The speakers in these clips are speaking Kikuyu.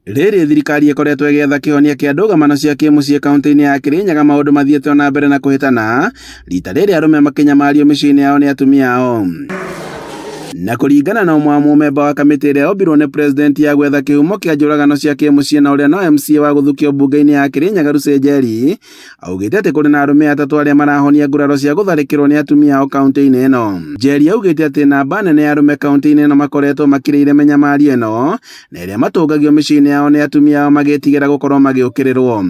Rĩrĩ thirikari ĩkoretwo ĩgĩetha kĩhonia kĩa ndũgamano cia kĩmũciĩ kaunti-inĩ ya Kĩrĩnyaga maũndũ mathiĩte o na mbere na kũhĩtana rita rĩrĩ arũme makĩnyamario mĩciĩ-inĩ yao nĩ atumia ao. Na kũringana na ũmwe wa mũmemba wa kamĩtĩ ĩrĩa yombirwo nĩ president ya gwetha kĩhumo kĩa njũragano cia kĩmũciĩ na ũrĩa no MCA wa gũthukio mbunge-inĩ ya Kĩrĩnyaga Lucy Njeri augĩte atĩ kũrĩ na arũme atatũ arĩa marahonia nguraro cia gũtharĩkĩrwo nĩ atumia ao kaunti-inĩ ĩno. Njeri augĩte atĩ namba nene ya arũme kaunti-inĩ ĩno makoretwo makirĩire mĩnyamario ĩno na ĩrĩa matũngagio mĩciĩ-inĩ yao nĩ atumia ao magĩtigĩra gũkorwo magĩũkĩrĩrwo.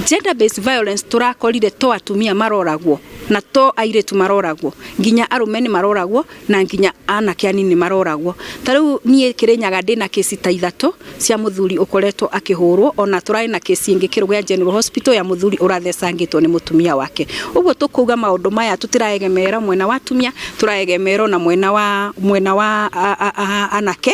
Gender based violence tũrakorire to atumia maroragwo na to airĩtu maroragwo, nginya arũme nĩ maroragwo na nginya anake anini maroragwo. Ta rĩu niĩ Kĩrĩnyaga ndĩna kĩci ta ithatũ cia mũthuri ũkoretwo akĩhũrwo, ona tũrarĩ na kĩci ĩngĩ Kĩrũgũya General Hospital ya mũthuri ũrathecangĩtwo nĩ mũtumia wake. Ũguo tũkauga maũndũ maya tũtiraegemera mwena wa atumia, tũraegemera ona mwena wa mwena wa anake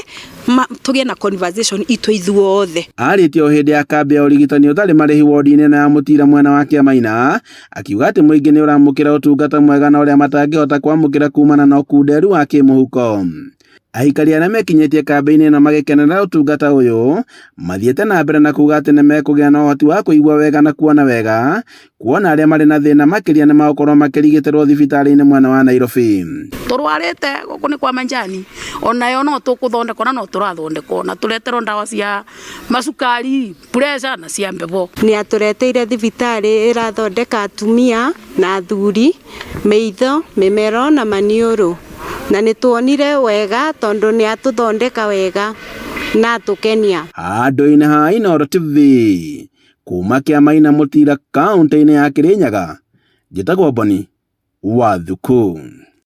tũgĩe na conversation itũ ithuothe. Arĩtie o hĩndĩ ya kambĩ ya ũrigitani ũtarĩ marĩhi wodi-inĩ ĩno ya Mũtira mwena wa Kĩamaina, akiuga atĩ mũingĩ nĩ ũramũkĩra ũtungata mwega na ũrĩa matangĩhota kwamũkĩra kumana na ũkunderu wa kĩmũhuko. Aikari arĩa mekinyĩtie kambĩ-inĩ ĩno magĩkenera ũtungata ũyũ, mathiĩte na mbere na kuga atĩ nĩ mekũgĩa na ũhoti wa kũigua wega na kuona wega, kuona arĩa marĩ na thĩna makĩria nĩ magũkorwo makĩrigitĩrwo thibitarĩ-inĩ mwena wa Nairobi. Tũrwarĩte gũkũ nĩ kwa manjani onayo no tũkũthondekwo na no tũrathondekwo na tũreterwo ndawa cia macukari, pressure na cia mbebo. Nĩ atũreteire thibitarĩ ĩrathondeka atumia na athuri, maitho, mĩmero na maniũrũ. Na nĩ tuonire wega tondũ nĩ atũthondeka wega na atũkenia. Handũ-inĩ ha Inooro TV, kuma Kĩamaina Mũtira kaũntĩ-inĩ ya Kĩrĩnyaga, njĩtagwo Boni wa Thuku.